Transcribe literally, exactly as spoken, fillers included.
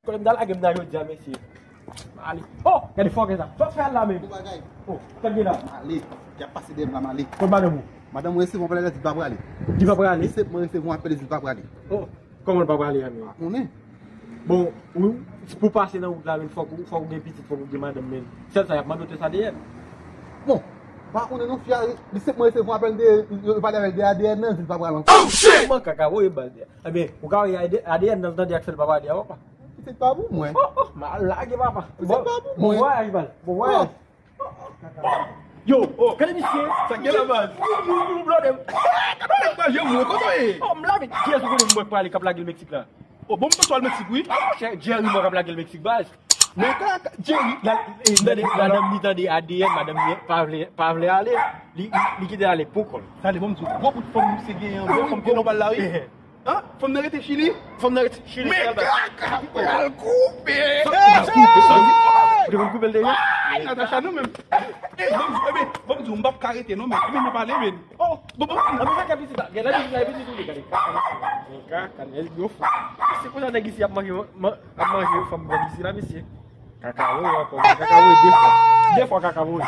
Kote m ta lage m nan jodi a, mesye. M ale. Oh, gade fòkè sa. Sa w fè al la menm? Bon bagay. Oh, sa k gen la? M ale. Y ap pase dèyè m la, m ale. Kot madanm ou? Madanm mwen resevwa w, apèl li di l pa prale. Li pa prale? Li senpman resevwa w, apèl li di l pa prale. Oh, kòman l pa prale a menm? Pa konnen. Bon, ou, pou pase nan wout la menm, fòk ou, fòk ou gen pitit, fòk ou gen madanm menm. Sèl sa y ap mande w tès A D N. Bon, pa konnen non, fi a, li senpman resevwa w, apèl de, yo pale avè l de A D N nan, di l pa prale ankò. Oh, shit! Kòman kaka, woy, baz. Ebyen, ou ka wè A D N nan tande ak sèl papa li a, papa. Pitit pa pou mwen. Oh, oh, m al lage papa. Pitit pa pou mwen. Bon vwayaj, baz. Bon vwayaj. Yo, oh, gade misye. Sa gen la, baz. Ou blode m. Gade nèg manje mwen, kote w ye? Oh, m lave. Kiyès ou konnen mwen k prale k ap lage l Meksik la? Oh, bon, m panse w al Meksik, wi. Ah, monchè, Jerry mwen k ap lage l Meksik, baz. Men ka, ka, Jerry. La, eh, tande, madanm li tande A D N, madanm li pa vle, pa vle ale. Li, li, li kite ale pou kò l. Tande, bon, m di w, gwo bout fanm misye genyen, gwo fanm ke nou pral la, wi. Han? Fanm nan rete Chili? Fanm nan rete Chili. Men kaka pral koupe. Ou te konn koupe l deja? Ay, Natacha, non, men. Eh, bon, m di w, eh, men, bon, m di w, m p ap ka rete, non, men. Eh, men, nou pale, men. Oh, bon, bon. Nan mwen fè kè pitit la. Gade pitit la, pitit ou li, gade. Kaka, mesye. Kaka, nèg yo fou. Se konsa nèg isi ap manje, man-, ap manje fanm nèg isi la, mesye. Kaka woy ankò, kaka woy de fwa. De fwa kaka woy.